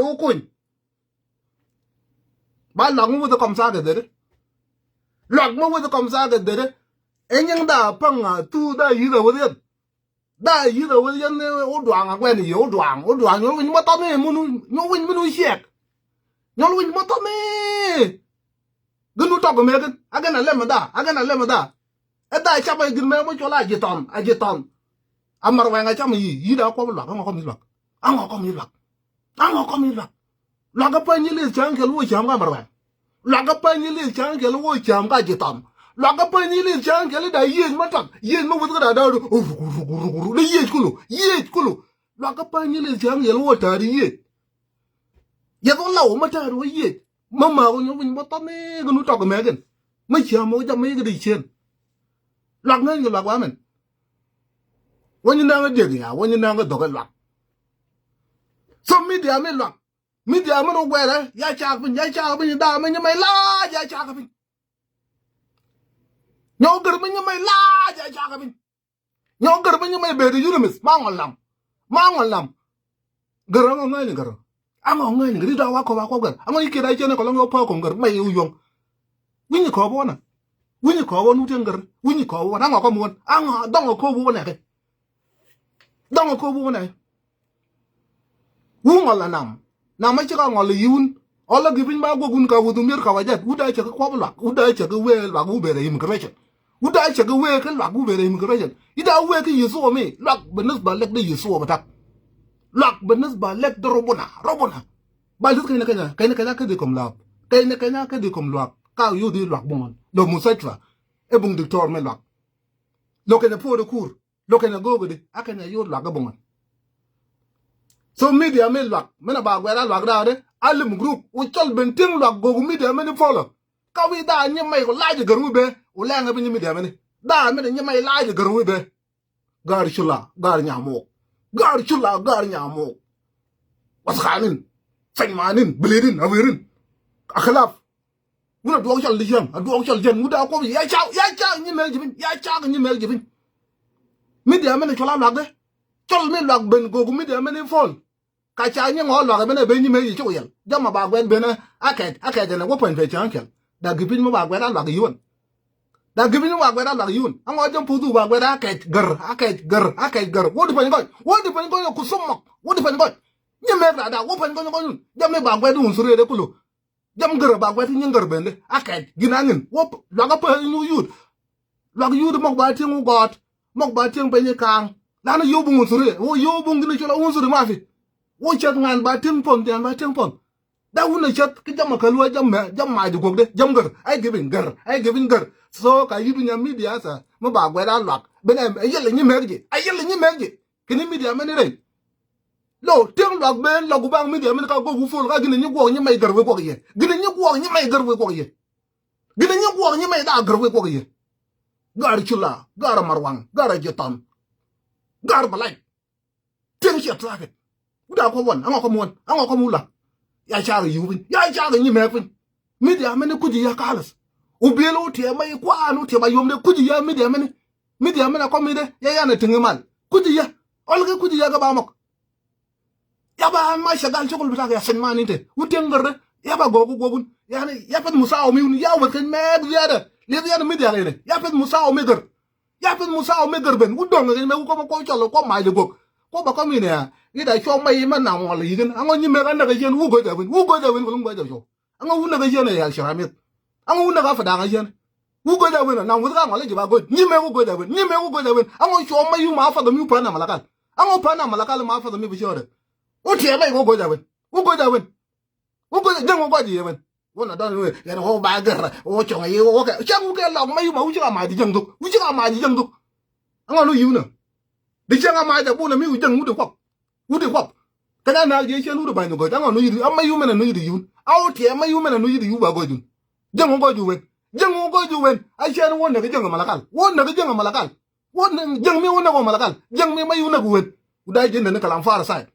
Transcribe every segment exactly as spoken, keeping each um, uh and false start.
Wä kuny. Ba luak mi weth kɔm thaak kɛ dheri. Luak mi weth kɔm thaak kɛ dheri. Ɛ nyiŋ da paŋ a thu da yi̱th a weth yɛn. Da yi̱th a weth yɛn, eh, wä duaŋ a guɛn i̱ yɛ wä duaŋ, wä duaŋ nyɔl winy mɔ tɔmi munu, nyɔl winy munu ciɛk. Nyɔl winy mɔ tɔmi. Gɛ nu tɔk mɛ gin, a gɛn a lɛm da, a gɛn a lɛm da. Ɛ da cap a gin mɛ mɔ cɔl a ji̱ tɔn, a ji̱ tɔn. A mar wɛŋ a cam yi, yi da kɔm luak, a ŋɔ kɔm yi luak. A ŋɔ kɔm yi luak. A ŋɔ kɔm yi luak. Luak a pany yi lith ca̱ŋ kɛl wä cam ka mar wɛŋ. Luak a pany yi lith ca̱ŋ kɛl wä cam ka ji̱ tɔn. Luak a pany yi lith ca̱ŋ kɛl da yiëëc ma tak, yiëëc ma weth kä da da ruk, ruk, ruk, ruk, ruk, da yiëëc kulu, yiëëc kulu. Luak a pany yi lith ca̱ŋ kɛl wä ta̱a̱r yiëëc. Yɛth wä law ma ta̱a̱r wä yiëëc. Ma ma̱a̱k wä nyɔk winy bä tɔt ni kɛ nu tɔk mɛ kɛn. Ma cia̱a̱m wä jam ma yikɛ di cien. Luak ŋäny kɛ luak wa mɛn. Wä nyi naŋ kɛ diek ya, wä nyi naŋ kɛ dhok kɛ luak. So media mi luak. Media mi nu guɛrɛ, ya cak piny, ya cak piny, da mi nyi mɛ lac, ya cak piny. Nyɔk gɛr mi nyi mɛ lac, ya cak piny. Nyɔk gɛr mi nyi mɛ beri yunimis, ma ŋɔ lam. Ma ŋɔ lam. Gɛr aŋɔ ŋäny gɛr. Aŋɔ ŋäny gɛr, ida wa kɔp a kɔp gɛr. Aŋɔ ikiet a cɛn kɔlɔŋ yɔ pa kɔŋ gɛr, mɛ iu yɔŋ. Wi̱nyi kɔp wä na. Wi̱nyi kɔp wä nu tiɛn gɛr. Wi̱nyi kɔp wä na, aŋɔ kɔp wä na. Aŋɔ dɔŋɔ kɔp wä na kɛ. Dɔŋɔ kɔp wä na. Wu ŋɔl la nam. Nam a cik a ŋɔl la yiwun. Ɔl la gi piny ba guɔk wun ka wudhu mier ka wa jat. Wut a cɛ ki kuɔp luak. Wut a cɛ ki wee luak wu bere immigration. Wut a cɛ ki wee ki luak wu bere immigration. Ida wee ki Yesu mi. Luak bi nisba lek di Yesu bi tak. Luak bi nisba lek di robuna. Robuna. Ba lith kɛn kɛn kɛn kɛn kɛn kɛn di kom luak. Kɛn kɛn kɛn di kom luak. Ka yu di luak buŋ. Lo musachfa. E buŋ diktor mi luak. Lo kɛn puɔt kur. Lo kɛn a go̱o̱k di, a kɛn a yot luak kä buŋ ɣän. So media mi luak, mi na ba guɛr a luak da̱a̱ di, a lim group, wä cɔl ben tiŋ luak go̱o̱k media mi ni follow. Ka wi̱i̱ da̱a̱ nyi mɛy kɔ lac gɛr wi̱i̱ bee, wä lɛŋ bi nyi media mi ni. Da̱a̱ mi na nyi mɛy lac gɛr wi̱i̱ bee. Gaar cula, gaar nyamok. Gaar cula, gaar nyamok. Wasakanin, fɛnymanin, bilidin, awirin. Akalaf. Wun a duɔk cɔl di cäŋ, a duɔk cɔl cäŋ, wun da kɔp, ya cak, ya cak nyi mɛk ji̱ piny, ya cak nyi mɛk ji̱ piny. Media mɛn cɔl a luak dee. Cɔl mi luak ben gok media mɛn in phone. Ka ca nyi ŋɔ luak ben a ben nyi mɛk ji̱ cuk yɛl. Jam a ba guɛt ben a kɛc, a kɛc ɛn a wä pɛn pɛ cäŋ kɛl. Da gi piny mi ba guɛt a luak yiwän. Da gi piny mi ba guɛt a luak yiwän. A ŋɔ jam puth wun ba guɛt a kɛc gär, a kɛc gär, a kɛc gär. Wä di pɛny gɔc, wä di pɛny gɔc a ku thum mɔk, wä di pɛny gɔc. Nyi mɛk da da, wä pɛny gɔc gɔc wun. Jam mi ba guɛt wun thuree de kulu. Jam gär ba guɛt nyin gär ben de. A kɛc gin a ŋin. Wä luak a pä nyu yut. Luak yut mɔk ba tieŋ wä gɔɔt. Mɔk ba tieŋ peny kaŋ. Lan yio̱w buŋ wun thuri. Wä yio̱w buŋ gin a col a wun thuri mafi. Wä cɛth ŋan ba tieŋ pɔn, thian ba tieŋ pɔn. Da wun a cɛth ki jam a käl wä jam mɛ, jam mac guɔk de. Jam gär. Ai giving gär. Ai giving gär. So ka yut nya media sa. Mi ba guɛt a luak. Ben a yɛl nyi mɛk ji. A yɛl nyi mɛk ji. Kini media mɛn i rɛy. Lo, tiɛŋ luak ben, luak gu baŋ media mɛn ka gok wu phone, ka gini nyi guɔk nyi mɛy gär wek guɔk yɛ. Gini nyi guɔk nyi mɛy gär wek guɔk yɛ. Gini nyi guɔk nyi mɛy da gär wek guɔk yɛ. Gar cula, gar marwaŋ, gar jitan. Gar balac. Tiɛŋ ciɛ traffic. Wu da kɔ wan, aŋɔ kɔ muɔn, aŋɔ kɔ mula. Ya cak yiw piny, ya cak nyi mɛk piny. Media mɛn i kuc ya kalas. U biel u tiɛ mɛy kuan u tiɛ ba yom de kuc ya media mɛn i. Media mɛn a kɔ mi de, ya yan a tiŋ mal. Kuc ya. Ɔl ke kuc ya ke ba mɔk. Ya ba an ma shagal shugul bitak ya sin man inte. Wun tiɛŋ gär de. Ya ba goku gokun. Yani ya pet musawa mi wun ya wet keny mɛk ziyada. Liet yani media kene. Ya pet musawa mi gär. Ya pet musawa mi gär ben. Wun dɔŋ keny mɛk wun kɔ ba kɔ cɔl kɔ mac gok. Kɔ ba kɔ mi ne ya. Ida shɔ ma yi ma na ŋɔl yi gin. Aŋɔ nyi mɛk an na kɛ yen wu goj a wen. Wu goj a wen kulum goj a shɔ. Aŋɔ wun näk a yien ɛ yal ci ram yeth. Aŋɔ wun näk a fadaŋ a yien. Wu go̱c a wen a nam weth ka ŋɔl a ji̱ ba go̱c. Nyi mɛk wu go̱c a wen. Nyi mɛk wu go̱c a wen. Aŋɔ cuɔp ma yu ma fadh mi wu pän a malakal. Aŋɔ pän a malakal ma fadh mi bi ciöödɛ. Wu tiɛɛk mɛk wu go̱c a wen. Wu go̱c a wen. Wu go̱c a jäŋ wu gɔc a yie wen. Wu na dɔn wen. Yɛn wu ba gɛr. Wu cuɔŋ a yie wu kɛ. Cäŋ wu kɛ lɔk ma yu ma wu ci ka mac di jäŋ dhuk. Wu ci ka mac di jäŋ dhuk. Aŋɔ nu yiu nä. Di cäŋ a mac a bul a mi wu jäŋ wu di kuɔk. Wut i̱ kuɔp. Kä ca naak jiɛ ciɛn wut i̱ ba̱ny ni gɔ̱c. Aŋɔ nu yi̱t, ama yum ɛn ɛ nu yi̱t i̱ yun. A wä tiɛ ama yum ɛn ɛ nu yi̱t i̱ yun ba gɔ̱c yun. Jäŋ wä gɔ̱c yun wen. Jäŋ wä gɔ̱c yun wen. A ciɛn wä näk jäŋ ɛ malakal. Wä näk jäŋ ɛ malakal. Wä näk jäŋ mi wä näk wä malakal. Jäŋ mi ma yun näk wen. Wut da̱a̱ ji̱n neni kalam Farisay.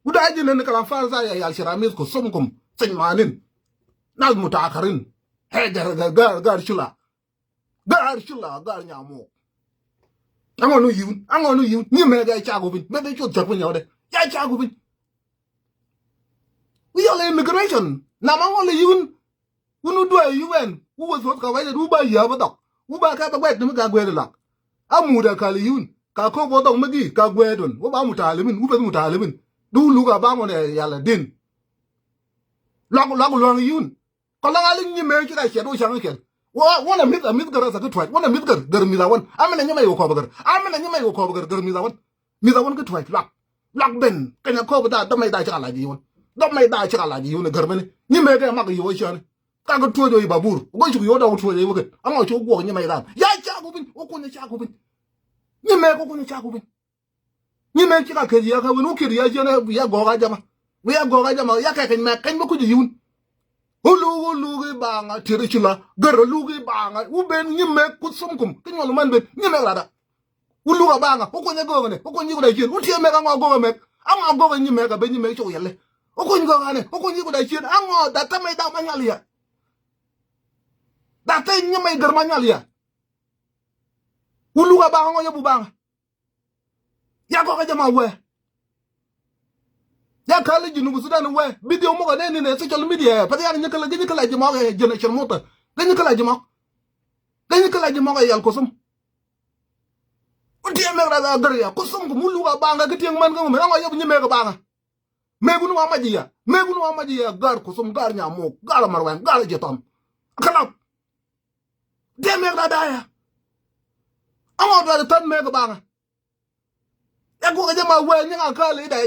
Wut da̱a̱ ji̱n neni kalam Farisay ya yal ci ram mith ku thum kum. Thiny manin. Nas mutakarin. Hɛ gɛr gɛr gɛr gɛr cula. Gaar cula, gaar nyamuk. Aŋɔ nu yiwun, aŋɔ nu yiwun. Nyi mɛ gɛ cak wupin. Mɛ bɛ cut cak piny yɔdɛ. Ya cak wupin. kɛ immigration. Nam a ŋɔl i̱ yun. Wun wä duäi i̱ wɛn wä wä thuɔ̱th ka wɛcɛ wä ba yia̱a̱p ɛ dhɔk. Wä ba kɛ bɛ guɛt ni mi ka guɛt ilak. A muut a kal i̱ yun ka ko̱p wä dhɔk mi gi̱i̱ ka guɛt wän wä ba mutalimin wä beth mutalimin. Di wä luk a ba ŋuɔn ɛ yal ɛ din. Luak luak luaŋ i̱ yun. Kɔ la ŋa liŋ nyi mɛ ci ka ciɛt wä caŋ kɛl. Wä wä na mi̱th a mi̱th gär a thak ki tuac wä na mi̱th gär gär mi̱th a wän. A mi na nyi mɛ i̱ wä kɔp gär a mi na nyi mɛ i̱ wä kɔp gär gär mi̱th a wän. Mi̱th a wän ki tuac luak. Luak ben kɛ nyɛ kɔp da dɔmɛ da ci ka lac i̱ wän. Dɔmɛ da ci ka lac i̱ wän gär mɛni. Nyi mɛ kɛ mak i̱ wä ciani. Ka kɛ tuoc wä i̱ babur wä cuk i̱ wä dɔk tuoc i̱ wä kɛt. A ŋɔ ci wä guɔk nyi mɛ dan ya cak wä bin wä kunyɛ cak wä bin. Nyi mɛ kɛ kunyɛ cak wä bin. Nyi mɛ ci ka kec yɛ kä win wä kiɛt yɛ ciɛn ya gɔɔk a jama. Wi̱i̱ ya gɔɔk a jama ya kɛ keny mɛ keny bä kuc i̱ yun. Wä luk wä luk i̱ baŋa tiɛt i̱ ci la gär wä luk i̱ baŋa wä ben nyi mɛ kuth thom kum kä nyuɔl män ben nyi mɛ rada. Wä luk a baŋa wä kuny a gɔɔk ni wä kuny i̱ kuda ciɛn wä tiɛ mɛ ka ŋɔ gɔɔk a mɛ a ŋɔ gɔɔk a nyi mɛ ka ben nyi mɛ cok yɛlɛ. Wä kuny gɔɔk a ni wä kuny i̱ kuda ciɛn a ŋɔ dat tä mɛ dam a nyal yɛ. Dat tä nyi mɛ gär ma nyal yɛ. Wä luk a baŋa ŋɔ yɛ bu baŋa. Ya gɔk a jama wee. Ya kali Junub Sudan wee. Video mɔk a nɛni nɛ social media. Pɛth ya ni nyikala gi nyikala jama wee generation mɔk. Gi nyikala jama. Gi nyikala jama wee yal kusum. Wä tiɛ mɛk ra gär ya kusum kum wä luk a baŋa ki tiɛŋ man kä ŋu mɛ na ŋɔ yop nyi mɛk a baŋa. Mɛk wun wa maji ya mɛk wun wa maji ya gar kusum gar nyamuk gar marwɛn gar jitam. Kalap. Tiɛ mɛk ra daya. Aŋɔ dɔl than mɛk a baŋa. Ya gok jɛ ma wee nyiŋ a kä li da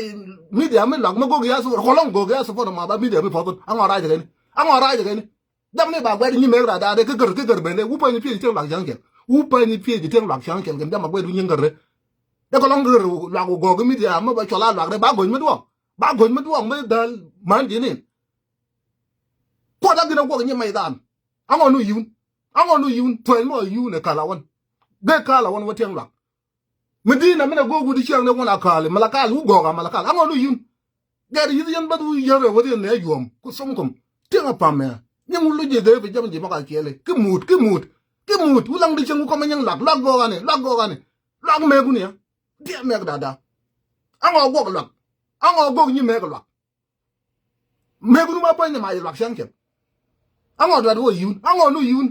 media mi lak mi gok ya support kɔlɔŋ gok ya support ma ba media mi pɔthin aŋɔ rac kɛni aŋɔ rac kɛni. Jam ni ba guɛt nyi mek ra da de kä gär kä gär ben de wu pany piec tiɛŋ lak cäŋ cɛl wu pany piec tiɛŋ lak cäŋ cɛl kɛn jam a guɛt wu nyiŋ gär de. De kɔlɔŋ gär lak wu gok media mi ba cɔl a lak de ba goc mi duɔk ba goc mi duɔk mi dhal man jinin. Kuɔt a gin a guɔk nyi mɛy dhan. Aŋɔ nu yun aŋɔ nu yun tuɛny mɔ yun ɛ kal a wän. Ge kal a wän wä tiɛŋ lak. Mi di̱i̱n ɛmɛnɛ go̱o̱k wi̱cdɛ ciɛɛŋ ni ŋuɔ̱n a ka̱a̱li mala ka̱a̱li wä gɔɔk a mala ka̱a̱li aŋɔ ni yun. Gɛr yi̱th yɛn bäth wi̱i̱ yɛn rɛw wä thi̱n nɛ yuɔ̱m ku thom kum. Tiɛŋ a pam mɛ nyin wä luc jɛ dhee bi jam ji̱ mɔk a kiɛli ki muut ki muut ki muut wä laŋ di cieŋ wä kɔmɛ nyin lak lak gɔɔk ani lak gɔɔk ani. Lak mɛɛk wun ya. Diɛ mɛɛk dada. Aŋɔ guɔk lak aŋɔ go̱o̱k nyi mɛɛk lak. Mekun ma pany ma yɛ luak cäŋ cɛn. Aŋɔ duat wä yun aŋɔ nu yun.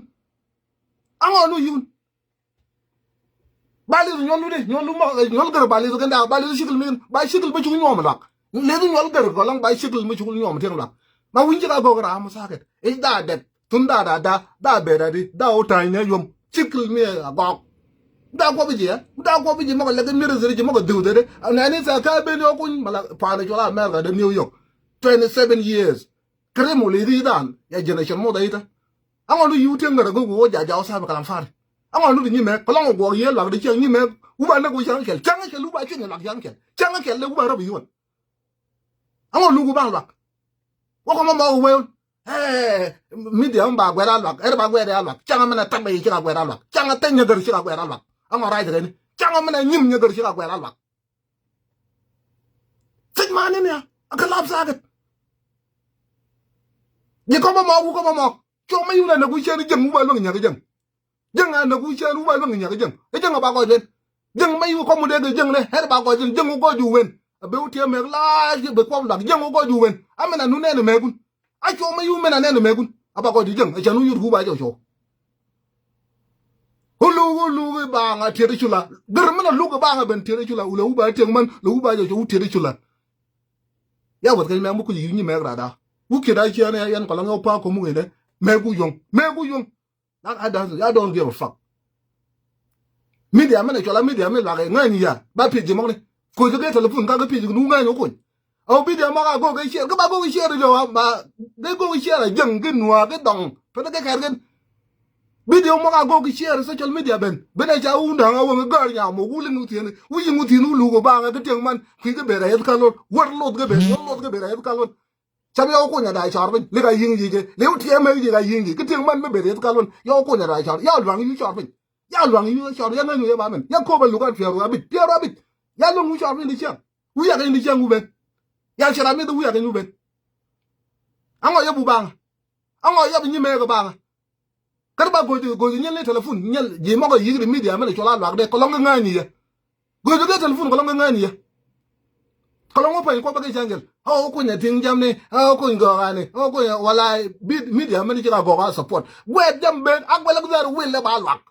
Aŋɔ nu yun. Ba li̱th nyɔl lu de nyɔl lu mɔ nyɔl gär ba li̱th kɛn da ba li̱th cikil min ba cikil mi cuk nyuɔm luak. Li̱th nyɔl gär gɔlɔŋ ba cikil mi cuk nyuɔm tiɛŋ luak. Ma wi̱ny ci ka gɔk ram sakit i̱ da dɛt. Thun da da da da bɛr adi da wä ta̱ny nɛ yuɔm cikil mi a gɔk. Da kuɔp jiɛ da kuɔp jiɛ mɔkɛ lɛk mi rɛ zeri jiɛ mɔkɛ dhiw dheri. Nɛni sa ka ben yɔ kuny mala pa̱a̱n cɔl America de New York. Twenty seven years. Kɛ rim wä lithi dan ya generation mother ita. Aŋɔ lu yiw tiɛŋ ŋärä go̱o̱k wä jaja wä sabi kalam fari. Aŋɔ lu di nyimɛ kɛ lɔŋ wä guɔk yiee luak di ciɛŋ nyimɛ. Wä ba näk wä cäŋ kɛl cäŋ kɛl wä ba cuny luak cäŋ kɛl cäŋ kɛl de wä ba rɔb yiwän. Aŋɔ lu wä ba luak. Wä kɔmɔ mɔ wä wee wä. Ɛ, media mi ba guɛt a luak ɛr ba guɛt a luak cäŋ mi na tɛmɛ yi ci ka guɛt a luak cäŋ tɛny nyɛ gär ci ka guɛt a luak. Aŋɔ rac kɛni cäŋ mi na nyim nyɛ gär ci ka guɛt a luak. Thiec mani nia a kɛ lap sakit. Ji̱ kɔmɔ mɔk wu kɔmɔ mɔk. Cuɔ mɛ yun a näk wi̱cien jiäŋ wu ba luäŋ nyak jiäŋ. Jiäŋ a näk wi̱cien wu ba luäŋ nyak jiäŋ. Ɛ jiäŋ a ba gɔc ben. Jiäŋ mɛ yu kɔmɔ dee kɛ jiäŋ nɛ ɛr ba gɔc ben jiäŋ wu gɔc wu wen. A ben wu tiɛ mɛk la̱a̱c bɛ kuɔp lak jiäŋ wu gɔc wu wen. A mɛn a nu nɛn mɛkun. A cuɔ mɛ yu mɛn a nɛn mɛkun a ba gɔc jiäŋ a can wu yut ku ba jɔw cuɔ. Wu luk wu luk i̱ baŋ a tiɛt i̱ cula gär mɛn a luk i̱ baŋ a ben tiɛt i̱ cula wulɛ wu ba tiɛk män lɛ wu ba jɔw cuɔ wu tiɛt i̱ cula. Ya weth keny mɛk mi kuc yi̱ nyi mɛk rada. Wu kiet a ciɛn ya yɛn kɔlɔŋ yɛ wu pa ko̱mu ɣenɛ mɛk wu yuɔ̱ŋ mɛk wu yuɔ̱ŋ. That I don't, I don't give a fuck. Media mɛn ɛ cɔl a media mi luak ɛ ŋäny ya ba piec ji̱ mɔkni. Koc kɛ telephone ka kɛ piec ji̱ nu ŋäny wä kony. Ɛ wä video mɔk a go̱o̱k kɛ share kɛ ba go̱o̱k kɛ share jɔw a ba kɛ go̱o̱k kɛ share a jiäŋ kɛ nuaak kɛ dɔŋ pɛn kɛ kɛɛr kɛn. Video mɔk a go̱o̱k kɛ share social media ben ben ɛ ca wun da̱ŋ a wäŋ kɛ gäär nyam wä wul in wuthieni wi̱c in wuthieni wä luk wä baŋ ɛ kɛ tiɛŋ man kui̱ kɛ ber a yeth ka lon wär loth kɛ ber yeth loth kɛ ber a yeth ka lon. Cam yɔw kuny a da̱a̱ cɔr piny li ka yi̱ŋ yic liw tiɛɛm mɛ yic a yi̱ŋ yic kä tiɛŋ man mi bet yeth kal wän yɔw kuny a da̱a̱ cɔr ya luaŋ yu cɔr piny. Ya luaŋ yu cɔr ya ŋäny yu ya ba min ya ko̱p a luk an piɛr wa bic piɛr wa bic. Ya luaŋ yu cɔr piny di ciaŋ. Wi̱i̱ a keny di ciaŋ wu ben. Ya cɛ ram mi di wi̱i̱ a keny wu ben. Aŋɔ yɛ bu baŋä. Aŋɔ yɛ bi nyi mɛɛk baŋä. Kä ti ba go̱o̱c go̱o̱c nyɛl ni telephone nyɛl ji̱ mɔk a yi̱k ri media mɛn a cuɔl a luak dee kɔlɔŋ kä ŋäny yɛ. Go̱o̱c kɛ telephone kɔlɔŋ kä ŋäny yɛ. Kɛ lɔŋ wä pɛny kuɔth bä kɛ cäŋ kɛl. A wä kuny a tiŋ jam ni, a wä kuny gɔɔk ani, a wä kuny wala bit media mɛn ci ka gɔɔk a support. Guɛɛt jam ben, a guɛlɛ guɛɛt wil lɛ ba luak.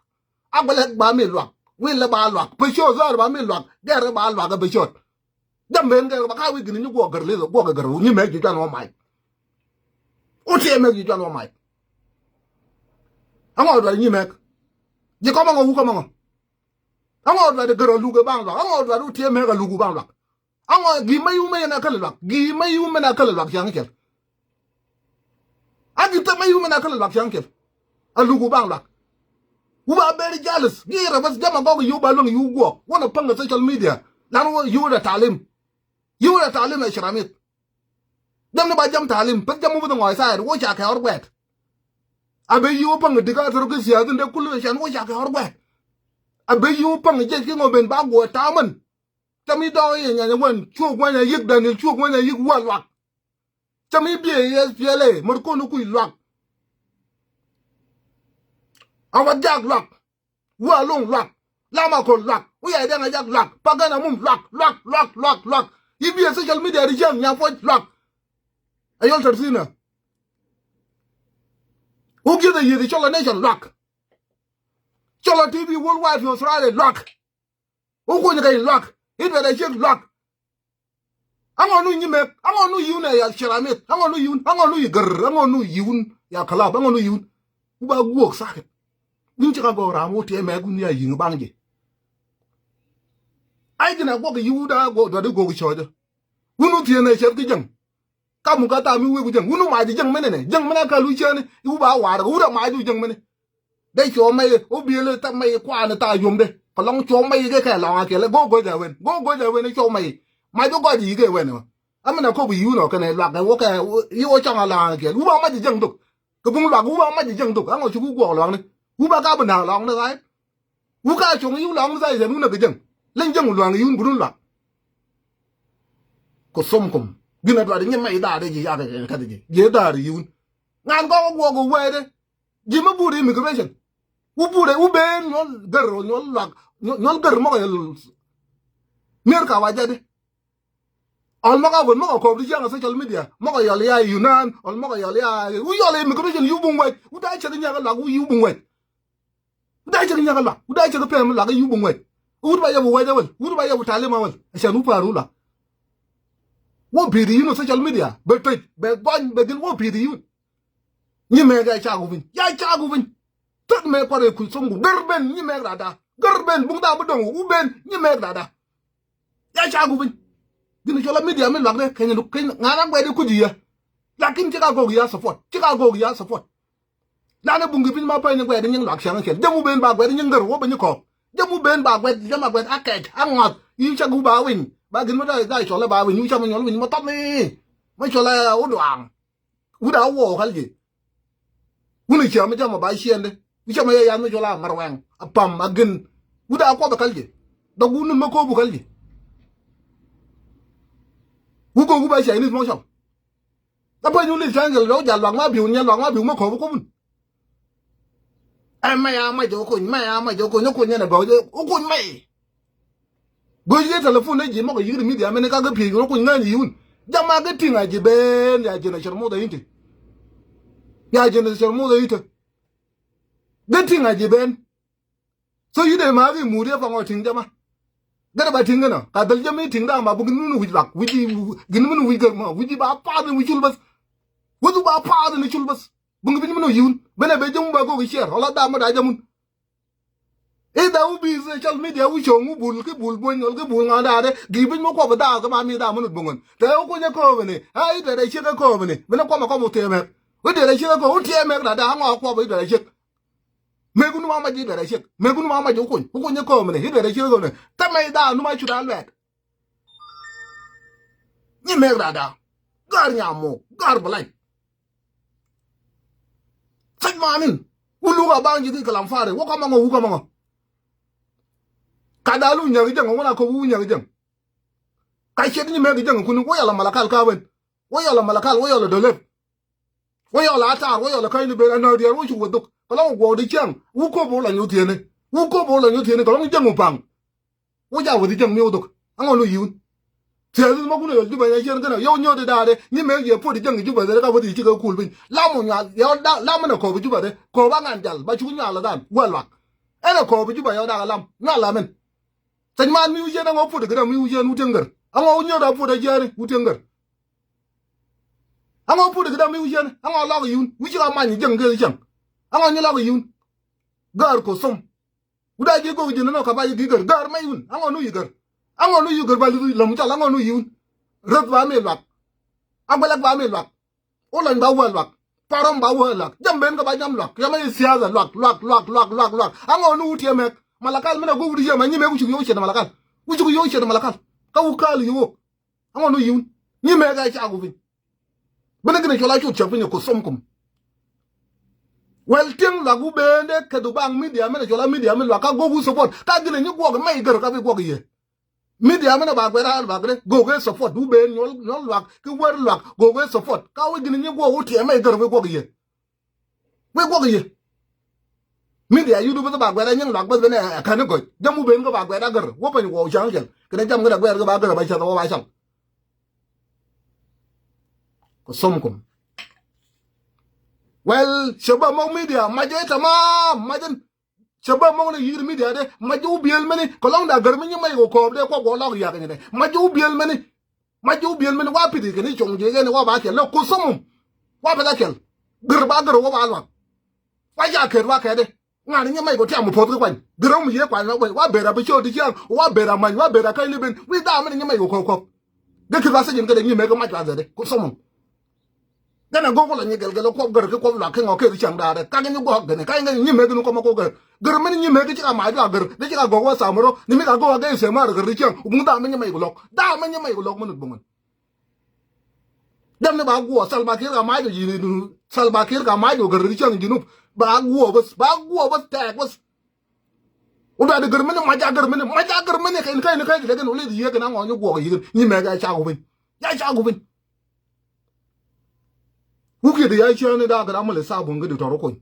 A guɛlɛ ba mi luak. Wil lɛ ba luak. Pɛ ciöt dhɔr ba mi luak. Gɛr ba luak a pɛ ciöt. Jam ben gɛr ba ka wi̱i̱ gini nyi guɔk gɛr lith, guɔk gɛr nyi mɛk ji̱ juan wä mac. Wä tiɛ mɛk ji̱ juan wä mac. Aŋɔ duat nyi mɛk. Ji̱ kɔmɛ ŋɔ wukɛ mɛ ŋɔ. Aŋɔ duat gɛr a luk ɛ baŋ luak. Aŋɔ duat wä tiɛ mɛk a luk wä baŋ luak. Aŋɔ gi̱i̱ ma yiw mɛ yɛn a käl luak. Gi̱i̱ ma yiw mɛn a käl luak ciaŋ cɛl. A gi̱i̱ te ma yiw mɛn a käl luak ciaŋ cɛl. A luk wä baŋ luak. Wä ba very jealous. Gi̱i̱ rɛ bäth jam a gɔk yiw ba luäŋ yiw guɔk. Wä nɛ päŋ kɛ social media. Lan wä yiw rɛ talim. Yiw rɛ talim ɛ ciramit. Jam ni ba jam talim. Peth jam wä bi dhɛ ŋɔc thaɛt. Wä ca kɛ ɣɔr guɛt. A ben yiw päŋ dik a thor ki siath in dee kul ɛ can wä ca kɛ ɣɔr guɛt. A ben yiw päŋ jec ki ŋɔ ben ba guɔ tamän. Cam i̱ dɔɔk i̱ nyanya wän cuɔk wän a yik Daniel cuɔk wän a yik wä luak. Cam i̱ biɛ i̱ S P L A mär kon i̱ kuc luak. A wä jak luak. Wä loŋ luak. Lama kol luak. Wä yay dɛŋ a jak luak. Pagan a mum luak luak luak luak luak. I̱ biɛ social media di cäŋ nya puɔc luak. A yɔl tɛr thinä. Wä gieth a yieth i̱ cɔl a nation luak. Cɔl a T V worldwide fi Australia luak. Wä kuny kɛ in luak. I̱ duet a ciek luak. Aŋɔ nu nyi mɛk, aŋɔ nu yiun ya ciramit, aŋɔ nu yiun, aŋɔ nu yi gär, aŋɔ nu yiun ya kalap, aŋɔ nu yiun. Wä ba guɔk sakit. Wun ci ka gɔk ram wä tiɛ mɛk wun ya yiŋ baŋ ji̱. Ai gin a guɔk yiu da guɔk duat i̱ guɔk cɔcä. Wun wä tiɛ nɛ cɛth ki jäŋ. Ka muk ka thaam i̱ wek ku jäŋ. Wun wä mac i̱ jäŋ mɛnɛ nɛ. Jäŋ mɛnɛ ka lu cɛni. I̱ wä ba war kɛ wun a mac i̱ jäŋ mɛnɛ. Dee cuɔ mɛy, wä biël i̱ thäm mɛy kuan i̱ thaak yuɔ̱mdɛ. Kɛ lɔŋ cuɔ mɛy kɛ kɛ lɔŋ a kɛl. Go̱o̱k go̱o̱c a wen. Go̱o̱k go̱o̱c a wen i̱ cuɔ mɛy. Mac wä gɔc i̱ kɛ wen i̱ wä. Aminɛ kop i̱ yun ɔ kɛnɛ luak kɛ wä kɛ i̱ wä cɔŋ a lɔŋ a kɛl. Wä ba mac i̱ jäŋ thok. Kɛ buŋ luak wä ba mac i̱ jäŋ thok. Aŋɔ ci ku guɔk luakni. Wä ba ka bi na̱a̱k lɔŋni ɣa̱c. Wä ka cuɔ̱ŋ i̱ wä lɔŋni tha̱a̱c cɛn wun a kɛ jäŋ. Leny jäŋ wä luaŋ i̱ yun bi run luak. Ku thom kum. Gin a duat i̱ nyin mɛy da̱a̱r i̱ ji̱ yak kɛ kɛ ji̱. Ji̱ da̱a̱r i̱ yun. Ŋa̱n gɔk wä guɔk wä wɛɛdɛ. Ji̱ mi buur immigration. Wä buur ɛ wä ben nyuɔl gär nyuɔl luak nyuɔl gär mɔk ɛ yɔl. Mier ka wa jɛdi. Ɔl mɔk a wen mɔk a kɔɔp di jiaŋ a social media mɔk a yɔl ya Yunan ɔl mɔk a yɔl ya wä yɔl immigration yu buŋ wɛc wä daa cɛ di nyak a luak wä yu buŋ wɛc. Wä daa cɛ di nyak a luak wä daa cɛ di pɛm luak yu buŋ wɛc. Wä wut ba yɛ bu wɛc a wɛl wut ba yɛ bu talim a wɛl a cɛn wä pa̱a̱r wä luak. Wä pi̱i̱t yun a social media bɛ tec bɛ gɔny bɛ gil wä pi̱i̱t yun. Nyi mɛk ya cak wä piny ya cak wä piny. Thäk mɛ kuat ɛ kuc thom ku gär ben nyi mɛk rada gär ben buŋ da bi dɔŋ wä ben nyi mɛk rada. Ya cak wä piny. Gin cɔl a media mi luak dɛ keny luk keny ŋa̱n a guɛt i̱ kuc i̱ yɛ. Lakin ci ka gɔk ya support ci ka gɔk ya support. Lan i̱ buŋ ki piny ma pɛny i̱ guɛt i̱ nyin luak cäŋ kɛl jɛ mu ben ba guɛt i̱ nyin gär wä ben i̱ kɔɔk. Jɛ mu ben ba guɛt jɛ ma guɛt a kɛc a ŋɔth i̱ cak wä ba winy ba gin ma da da cɔl a ba winy i̱ cak ma nyɔl winy ma thɔm i̱ ma cɔl a wä duaŋ. Wut a wä wä kal ji̱. Wun a ciam mi jam a ba ciɛndɛ. Wut ciam a yɛ yan mi cɔl a ŋar wɛŋ a pam a gin. Wut a kuɔth a kal ji̱. Dɔk wun mi kopu kal ji̱. Wut kopu ba Chinese mɔ cɔl. A pany wun li Chinese lɛ wä jal luak ma biu nyɛ luak ma biu mi kopu kopun. Ɛ mɛ ya mɛ jɛ wä kony mɛ ya mɛ jɛ wä kony wä kony nyɛ nɛ bɛ wä kony mɛ. Go̱o̱c kɛ telephone ni ji̱ mɔk a yi̱k ri media mɛn ni ka gɛ pi̱i̱c kɛ rɔ kuny ŋa̱n yi̱ wun. Jama gɛ ti̱ŋ a ji̱ ben ya ji̱ na cär muth a yi̱n ti. Ya ji̱ na cär muth a yi̱n ti. Gɛ ti̱ŋ a ji̱ ben. So yi̱ dee ma̱a̱k i̱ muut yɛ paŋ ɔ ti̱ŋ jama. Gɛ rɛ ba ti̱ŋ kɛn ɔ ka dhäl jam i̱ ti̱ŋ da̱a̱ ma buk in mun wi̱c luak wi̱c i̱ gin mun wi̱c gɛ ma wi̱c i̱ ba pa̱a̱th in wi̱c cul bäth. Weth wi̱c ba pa̱a̱th in cul bäth. Buŋ piny mi nɔ yiun ben a ben jäm ba gok i̱ ciɛɛr ɔla dam mi da jämun. I̱ da wä bi social media wä cɔŋ wä bul ki bul buɔ̱ny nɔl ki bul ŋa̱n daadɛ gi̱i̱ piny mi kuɔp daak kä ma mi dam mi nut buŋän tɛ wä kunyä kööbäni a i̱ tɛ dɛ ciek kä kööbäni ben a kuɔmɛ kɔm wä tëë mɛk wä tëë dɛ ciek kä kööbä wä tëë mɛk da da ŋɔ kuɔp i̱ tɛ dɛ ciek. Mɛk wä nu ma mac i̱ tɛ dɛ ciek mɛk wä nu ma mac wä kuny wä kunyä kööbäni i̱ tɛ dɛ ciek kä kööbäni tɛ mɛc da nu ma cut a luɛɛk. Nyi mɛk da da ga̱r nyam mɔ ga̱r bɛ lac. Thiec manin wä luk a baŋ ji̱ ki kɛ lam fari wä kɔmɛ ŋɔ wä kɔmɛ ŋɔ. Ka da̱a̱ lu nyäk jäŋ wä na kɔ wä nyäk jäŋ. Ka ciet ni mɛk jäŋ kuni wä yɔl a malakal ka wen wä yɔl a malakal wä yɔl a dɔlep. Wä yɔl a atar wä yɔl a ka̱ny ni ben a nɔ diɛɛr wä cuk wä dhuk kɛ lɔŋ wä guɔk di cäŋ wä kop wä lɔ nyuth thieni wä kop wä lɔ nyuth thieni kɛ lɔŋ jäŋ wä paŋ. Wä ja wä di jäŋ mi wä dhuk aŋɔ lu yiun. Thiathi ma kun a yɔl Juba nya ciɛn kɛn a yɔw nyɔt di daadɛ nyi mɛ yɛ puɔt di jäŋ Juba dɛ ka wä di cikɛ kul piny. Lam wä nyual yɛ dak lam ɛn a kɔɔp Juba dɛ kɔɔp a ŋan jal ba cuk nyual a dhan wä luak. Ɛn a kɔɔp Juba yɛ dak a lam nyual a mɛn. Thany man mi wi̱i̱ ciɛn a ŋɔ puɔt di kɛ dam mi wi̱i̱ ciɛn wut tiɛŋ gɛr a ŋɔ wä nyɔt a puɔt a ciɛn wut tiɛŋ gɛr. Aŋɔ put kɛ dam mi wi̱cɛn aŋɔ lɔk yun wi̱ci ka many jɛŋ kɛ cäŋ. Aŋɔ nyi lɔk yun. Gär ko thom. Wut a ji̱ gok ji̱n nɔ ka ba ji̱ gi̱ gär gär mɛ yun aŋɔ nu yi gär. Aŋɔ nu yi gär ba luth lom cal aŋɔ nu yun. Röth ba mi luak. Aguɛlɛk ba mi luak. Olany ba wä luak. Parɔm ba wä luak jam ben kɛ ba jam luak yamɛ yi siasa luak luak luak luak luak luak aŋɔ nu wut yɛ mɛk. Malakal mi na gok wut yɛ mɛ nyi mɛk wut cuk yow ciɛt malakal. Wut cuk yow ciɛt malakal. Ka wut kal yow wok. Aŋɔ nu yiun nyi mɛk a cak wupiny. Bini gini cɔl a cut cak piny ko som kum. Well tiŋ luak wu bende kɛ du baŋ media mini cɔl a media mi luak ka gok wu support ka gini nyi guɔk mɛ igär ka bi guɔk ye. Media mini ba guɛt a luak de gok e support wu ben nyɔl nyɔl luak ki wär luak gok e support ka wi gini nyi guɔk wu tiɛ mɛ igär bi guɔk ye. Wek guɔk yie. Media yudu bäth ba guɛr a nyiŋ luak bäth ben ɛ kän i̱ gɔc jam wä ben kä ba guɛr a gär wä pany wä caŋ cɛl kɛnɛ jam kä da guɛr kä ba gär a ba cath wä ba caŋ. Kɛ som kum. Well, cɛ bä mɔk media mac jɛ tamam mac jɛn. Cɛ bä mɔk ni yi̱i̱r media de mac jɛ wä biël mɛni kɛ lɔŋ da gär mi nyi mac kɛ kɔɔp de kuɔk guɔ lɔk yak nyɛ de mac jɛ wä biël mɛni. Mac ji̱ wä biël mɛn wa pi̱th kɛn i̱ cuɔ̱ŋ ji̱ kɛn i̱ wa ba kɛl lɛ kuth thom mum. Wa pɛth a kɛl. Gär ba gär wä ba luaŋ. Wa ca kɛt wa kɛt i̱ ŋa̱n i̱ nyɛ mac kɔ tiam i̱ puɔ̱th kä kuany. Gär ɣä mi yiëë kuany wa bɛr a bi cio̱o̱t ti ciaŋ wa bɛr a mac wa bɛr a käny li ben wi̱i̱ dhaam mɛn i̱ nyɛ mac kɔ kɔk kɔk. Gɛ ki̱th a thiec in kɛ dee nyɛ mɛk kɛ mac wa dhɛt i̱ kuth thom mum. Gɛn a go̱o̱k kɔ lɔ nyɛ gɛl gɛl ɔ kuɔk gär kä kuɔk luak kä ŋɔ kɛ ri ciaŋ da̱a̱ rɛ ka kɛ nyɛ guɔ̱k gɛn kä nyɛ mɛk ni kɔmɛ kuɔk gär. Gär mɛn nyɛ mɛk kä ci ka mac luak gär dee ci ka gɔ̱k wä thamä rɔ ni mi ka go̱o̱k a gɛn sɛmar gär ri ciaŋ wä buŋ dhaam mɛn nyɛ mac kɔ lɔk dhaam mɛn nyɛ mac kɔ lɔk mɛn wut buŋ mɛn. Dɛm ni ba guɔ Salva Kiir ka mac ɔ yini dun Salva Kiir ka mac ɔ gär ri ciaŋ Junub ba guɔ bäth ba guɔ bäth tɛɛk bäth. Wä dua di gär mɛn mac a gär mɛn mac a gär mɛn kɛn kɛn kɛn kɛn wä lɛ di yiëë kɛn a ŋɔ nyɛ guɔ kɛ yiëë kɛn nyɛ mɛk a ca wä piny. Ya ca wä piny. Wuk yɛ di ya ciaŋ ni daa kɛ ram mɛ lɛ sa buŋ kɛ di tɔr wä kony.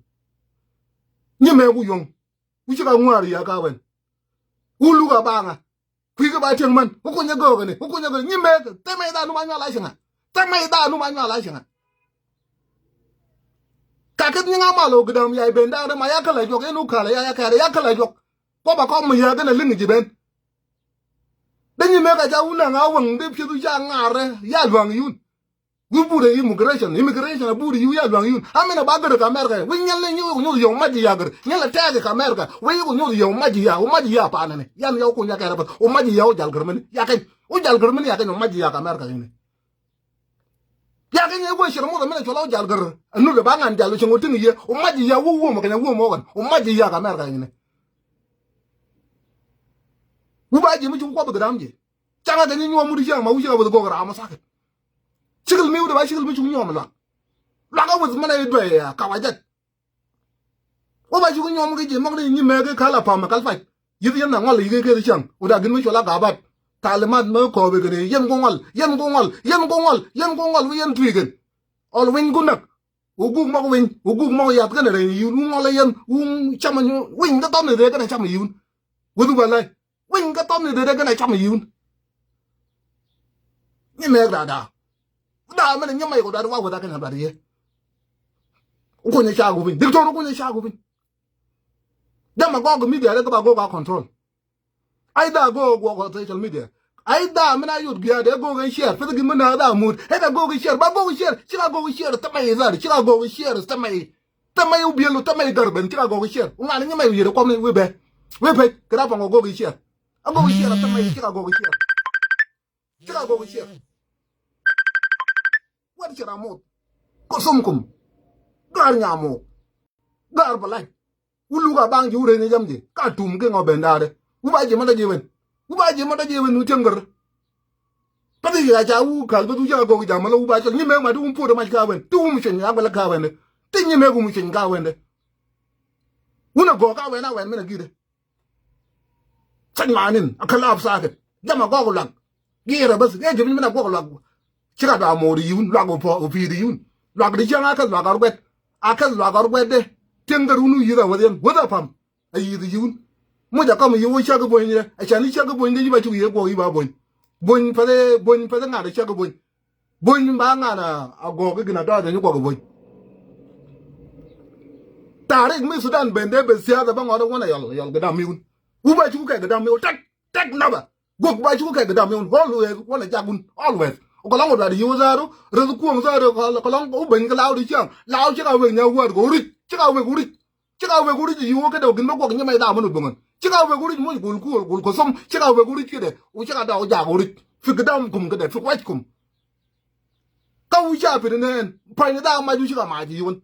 Nyɛ mɛk wä yuɔ̱ŋ. Wä ci ka ŋuaar ya ka wɛn. Wä luk a baŋa. Kui̱ kɛ ba tiɛŋ män wä kunyɛ gɔɔkɛ ni wä kunyɛ gɔɔkɛ ni nyi mɛk thɛmɛ i̱ dhaa nu ma nyual a cieŋa. Thɛmɛ i̱ dhaa nu ma nyual a cieŋa. Ka keth nyiŋ a mal ɔ gidam ya i̱ ben da̱a̱k däma ya kälä juɔk in wä kälä ya ya kɛɛrɛ ya kälä juɔk. Kuɔp a kɔm mi yääk in a liŋ ji̱ ben. Dee nyi mɛk a ca wun naŋ a wäŋ dee pieth wä ca ŋaarɛ ya lua̱ŋ yun. Wi̱i̱ buut ɛ immigration, immigration a buut ɛ yiw ya luaŋ yun. Amɛn ɛ ba gär kä America. Wi̱i̱ nyɛl ni nyi wek nyuth yɛ wä mac ya gär. Nyɛl ɛ tɛɛk kä America. Wi̱i̱ yɛ wä nyuth yɛ wä mac ya, wä mac ya pa̱a̱nɛ ni. Yan yɛ wä kuny ya kɛɛrɛ bäth. Wä mac ya wä jal gär mɛni. Ya kɛny. Wä jal gär mɛni ya kɛny wä mac ya kä America yini. Ya kɛny ɛ wä cir muth amɛn ɛ cuɔl a wä jal gär. Ɛ nut ɛ ba ŋan jal wä cieŋ wä ti̱ŋ yɛ. Wä mac ya wä wuɔm ɛ kɛny a wuɔm ɛ wä kɛn. Wä mac ya kä America yini. Wä ba ji̱ mi cuŋ kuɔth bi gɛ dam ji̱. Caŋä kɛ nyi nyuɔm wut cäŋ ma wi̱c kɛ weth gɔk ram sakit. Cikil mi wut ba cikil mi cuk nyuɔm luak. Luak a weth mɛn a i̱ duɛy a kawa jɛt. Wä ba cuk nyuɔm kɛ ji̱ mɔk ni nyi mɛk kɛ kal a pam kal pac. Yi̱th yɛn na ŋɔl yi̱k kɛ kɛ cäŋ wut a gin mi cuɔl a gabat. Talimat mɛ kɔɔp kɛ ni yɛn ku ŋɔl yɛn ku ŋɔl yɛn ku ŋɔl yɛn ku ŋɔl wi̱i̱ yɛn tui̱ kɛn. Ɔl winy ku näk. Wä guk mɔk winy wä guk mɔk yath kɛnɛ rɛy yi̱n wä ŋɔl yɛn wä cam winy kä thɔn ni rɛy kɛnɛ cam yi̱n. Wä dhuk a lay. Winy kä thɔn ni dee dee gɛn a cam yiun. Ni mɛɛk daa daa. Daa mɛn nyɛ mɛy kɔ daa wa weth a kɛn a daa yɛ. Kunyɛ ca gupin diktor kunyɛ ca gupin. Dɛm a gɔk media dee kɛ ba gɔk a control. Ai daa gɔk gɔk social media. Ai daa mɛn a yot gia dee gɔk in share peth gin mɛn a daa mut ɛ daa gɔk in share ba gɔk in share ci ka gɔk in share tɛmɛ yi dhar ci ka gɔk in share tɛmɛ yi. Tɛmɛ yi wä biɛl wä tɛmɛ yi gär ben ci ka gɔk in share wä ŋa̱n nyɛ mɛy wä yet ɛ kuɔm ni wä bɛ. Wä pec kɛ daa paŋ wä gɔk in share. A gɔk i̱ ciɛɛr a thämɛ i̱ cik a gɔk i̱ ciɛɛr. Cik a gɔk i̱ ciɛɛr. Wɛt ciɛɛr a moth. Kɔ thom kum. Ga̱a̱r nyamook. Ga̱a̱r bɛ lac. Wä luk a baŋ ji̱ wä reny ni jam ji̱ ka tum kiŋ ɔ ben da̱a̱dɛ. Wä ba ji̱ mɔt a ji̱ wen. Wä ba ji̱ mɔt a ji̱ wen wä tiɛŋ gär. Päthi a ca wä ka̱l bä thu cik a gɔk i̱ jam mɛ lɔ wä ba cɔl nyi mɛk ma ti wä puɔt ɛ mac ka wen ti wä mi cueny a guɛlɛ ka wen dɛ. Ti nyi mɛk wä mi cueny ka wen dɛ. Wun a gɔk ka wen a wen min a gi̱t dɛ. Thany manin a kä lap sakit. Jam a gɔk luak. Giɛɛr a bäth ŋee jɛ piny min a gɔk luak. Cik a dua moor i̱ yun luak wä pɔ wä pi̱i̱t i̱ yun. Luak di cäŋ a käth luak a ruɛt. A käth luak a ruɛt dee. Tieŋ kɛ run wi̱i̱ yi̱th a wäth yɛn wäth a pam. A yi̱th i̱ yun. Muc a kɔm i̱ yɛ wä cäk i̱ buɔ̱ny dee a can i̱ cäk i̱ buɔ̱ny dee i̱ ba cuk i̱ yɛ guɔk i̱ ba buɔ̱ny. Buny pɛth, buny pɛth ŋa̱t cäk buny. Buny ba ŋa̱t a gɔɔk i̱ gin a dɔɔc a nyi guɔk buny. Tarik mi Sudan ben dee ben siasa ba ŋɔt a wän a yɔl, yɔl gɛ dam miwun. Wu ba cu kɛ gɛ dam miwun. Tek, tek naba. Guok ba cu kɛ gɛ dam miwun. Always wän a jak wun. Always. Kɔlɔŋ wä duat yiw zaru. Rɛth kuɔŋ zaru kɔlɔŋ wä ben kɛ law di ciaŋ. Law cik a wek nya wär kɛ wä ric. Cik a wek wä ric. Cik a wek wä ric yiw wä kädɛ wä gin bä guɔk nyimɛ i̱ dam wun wä bäŋän. Cik a wek wä ric moc gul kuɔl gul kɔ thom. Cik a wek wä ric kädɛ. Wä cik a dɔw jak wä ric. Fi gɛ dam kum kädɛ. Fi kuac kum. Kä wi̱c ca pi̱t nɛɛn pa̱ny ni daak mac wi̱c ci ka mac yiwän.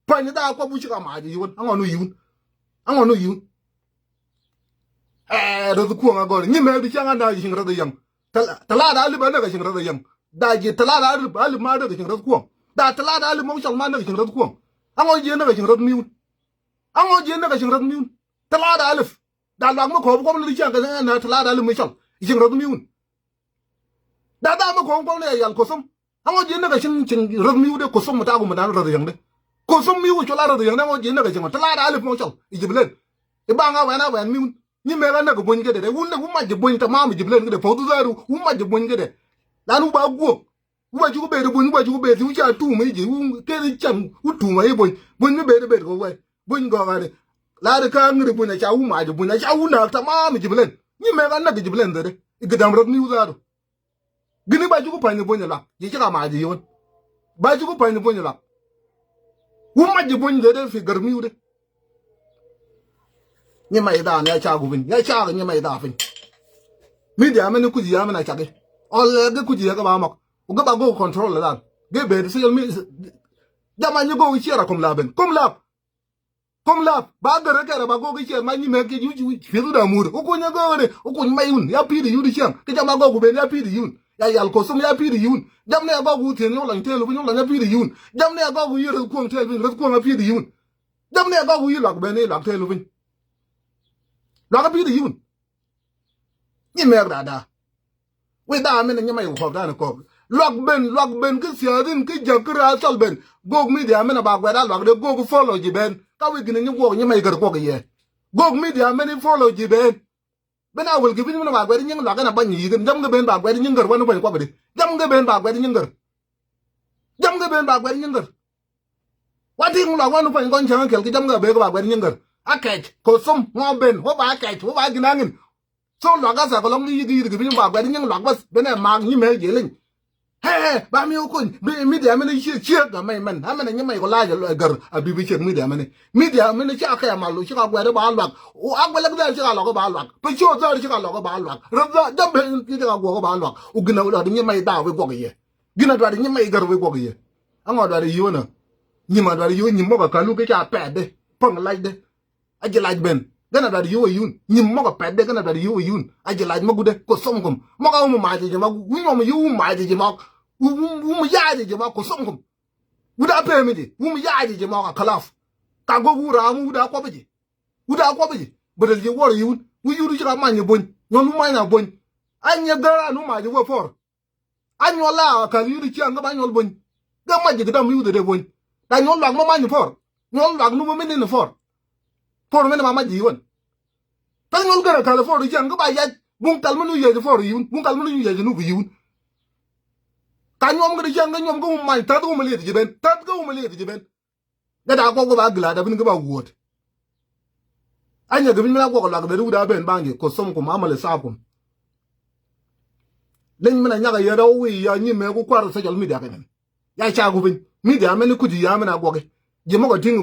Pa̱ny ni daak kuɔp wi̱c ci ka mac yiwän. Aŋɔn wi̱c yiwän. Aŋɔn wi̱c yiwän. Ɛɛ, rɛth kuɔŋ a gɔr nyi mɛɛk di cäŋ a na ciŋ rɛth a yäŋ. Tɛla da alip a näk a ciŋ rɛth a yäŋ. Da ji̱ tɛla da alip, alip ma näk a ciŋ rɛth kuɔŋ. Da tɛla da alip ma wi̱c cɔl ma näk a ciŋ rɛth kuɔŋ. Aŋɔn ji̱ näk a ciŋ rɛth miwun. Aŋɔn ji̱ näk a ciŋ rɛth miwun. Tɛla da alip. Da luak mi kɔɔp kuɔp ni di cäŋ kɛ na tɛla da alip mi cɔl. Ciŋ rɛth miwun. Da da mi kɔŋ kɔŋ ni a yal kosom. Aŋɔ ji̱ ni kɛ cin cin rɛth miw de kosom mi taku mi dan rɛth yäŋ de. Kosom miw cɔl a rɛth yäŋ de aŋɔ ji̱ ni kɛ cin te la da alip mɔ cɔl. I ji̱ bi len. I ba ŋa wɛn a wɛn miw. Nyi mɛk a näk buny kɛ de de wun de wun mac ji̱ buny tamam i ji̱ bi len kɛ de pɔth du dhɛru wun mac ji̱ buny kɛ de. Lan wu ba guɔk. Wu ba cuk beri buny wu ba cuk beri wu ca tuum i ji̱ wu keri cam wu tuum a i buny. Buny mi beri beri kɛ wɛ. Buny gɔk a de. La de ka ŋiri buny a ca wu mac ji̱ buny a ca wu nak tamam i ji̱ bi len. Nyi mɛk a näk i ji̱ bi len de de. I gidam rɛth miw dhɛru. Gini ba juku pa̱ny ni buny ilak ji̱ cik a mac ji̱ yun. Ba juku pa̱ny ni buny ilak. Wu mac ji̱ buny dee dee fi gär mi̱w de. Nyi mac i̱ dhaa ni a cak wupin ya cak nyi mac i̱ dhaa piny. Media mɛn ni kuc ya mɛn a cak i̱ ɔl ɛ gɛ kuc ya gɛ ba mɔk. Wu gɛ ba gok control dan gɛ bee di social media. Jama nyi gok i̱ ciɛr a kom lap ben kom lap. Kom lap ba gär kɛrɛ ba gok i̱ ciɛn ma nyi mɛk kɛ yuc yuc pieth wut a muur. Wä kuny a gök ni wä kuny mɛy wun ya pi̱i̱t i̱ yut i̱ ciɛn kɛ jam a gɔk wä ben ya pi̱i̱t i̱ yun. Ya yal kosom ya pi̱i̱t i̱ yun. Jam ni a gɔk wä thieen yɔk lɔny tëël wä piny yɔk lɔny a pi̱i̱t i̱ yun. Jam ni a gɔk wä yi rɛth kuɔŋ tëël piny rɛth kuɔŋ a pi̱i̱t i̱ yun. Jam ni a gɔk wä yi luak ben i̱ luak tëël wä piny. Luak a pi̱i̱t i̱ yun. Nyi mɛk dada. Wi̱i̱ dhaa min a nyi mɛy kɔk dan kɔk luak ben luak ben kä thiathin kä jak kä rath cɔl ben. Gok media min a ba guɛt a luak de gok follow ji̱ ben ka wi̱i̱ gini nyi guɔk nyi mɛy gär guɔk yɛ. Gok media min i̱ follow ji̱ ben. Ben a wel ki piny min a ba guɛt nyiŋ luak in a bany yi̱ kin jam kä ben ba guɛt nyiŋ gär wani bany kuɔp di jam kä ben ba guɛt nyiŋ gär. Jam kä ben ba guɛt nyiŋ gär. Wa ti̱i̱ ŋun luak wan ni puɔ̱ny kɔn cäŋ kɛl ki jam kɛ bek ba guɛt nyiŋ gär. A kɛc ko thom ŋɔ ben wä ba kɛc wä ba ji̱n aŋin. Thok luak a thak kɔlɔŋ ni yi̱k yi̱k ki piny ba guɛt nyiŋ luak bäth ben ɛ maak nyi mɛ ji̱ liny. Hɛ hɛ ba mi wä kony bi midia mɛn ciek ciek a mɛy mɛn a mɛn a nyi mɛy kɔ lac a gär a bi bi ciek midia mɛn. Midia mɛn ci a kɛ mal ci ka guɛt ba luak. A guɛlɛk dhɛr ci ka lɔk ba luak pɛ ci ɔ dhɛr ci ka lɔk ba luak rɛ dhɛr jam ben ci ka guɔk ba luak. U gin a wä luak di nyi mɛy dhaa wä guɔk yɛ. Gin a duat nyi mɛy gär wä guɔk yɛ. Aŋɔ duat yiwä nä. Nyim a duat yiwä nyim mɔk a kalu kɛ ca pɛɛt dee päŋ lac dee. A ji̱ lac ben gän a duat yiwä yun nyim mɔk a pɛɛt dee gän a duat yiwä yun. A ji̱ lac mɔk gudɛ ko thom kum mɔk a wum mac ji̱ ji̱ mɔk wum nyuɔm yiwä wum mac ji̱ ji̱ mɔk. Wum yac ji̱ ji̱ mɔk ko thom kum. Wut a pɛɛm ji̱ wum yac ji̱ ji̱ mɔk a kalaf. Ka gok wut raam wut a kuɔp ji̱. Wut a kuɔp ji̱ bä däl ji̱ wuɔr yiwun wut yut ci ka many ji̱ buny nyuɔn wum many a buny. A nyɛ gär an wum mac ji̱ wä pɔr. A nyuɔl la a kal yut i̱ ciaŋ kä ba nyuɔl buny. Gɛ mac ji̱ kɛ dam yut i̱ dee buny. Da nyuɔl luak ma mac ni puɔr. Nyuɔl luak ni ma mi ni ni puɔr. Puɔr mi ni ma mac ji̱ yiwän. Pɛn nyuɔl gɛr a kal i̱ puɔr i̱ ciaŋ kä ba yac buŋ kal mi ni yɛc i̱ puɔr i̱ yiwun buŋ kal mi ni yɛc i̱ nup i̱ yiwun. Ka nyuɔm kɛ di ciaŋ kä nyuɔm kä wum mac ta̱th kä wum liet ji̱ ben ta̱th kä wum liet ji̱ ben. Gɛ da guɔk wä ba gila da bin gɛ ba wuɔt. A nyɛ gɛ bin mi na guɔk luak deri wut a ben baŋ ji̱ ko thom kum amal i̱ thap kum. Leny min a nyak a yɛt a wi̱i̱ ya nyi mɛ ku kuar social media kɛ nɛn. Ya ca ku piny media mɛn i̱ kuc i̱ ya mɛn a guɔk i̱ ji̱ mɔk a ti̱ŋ.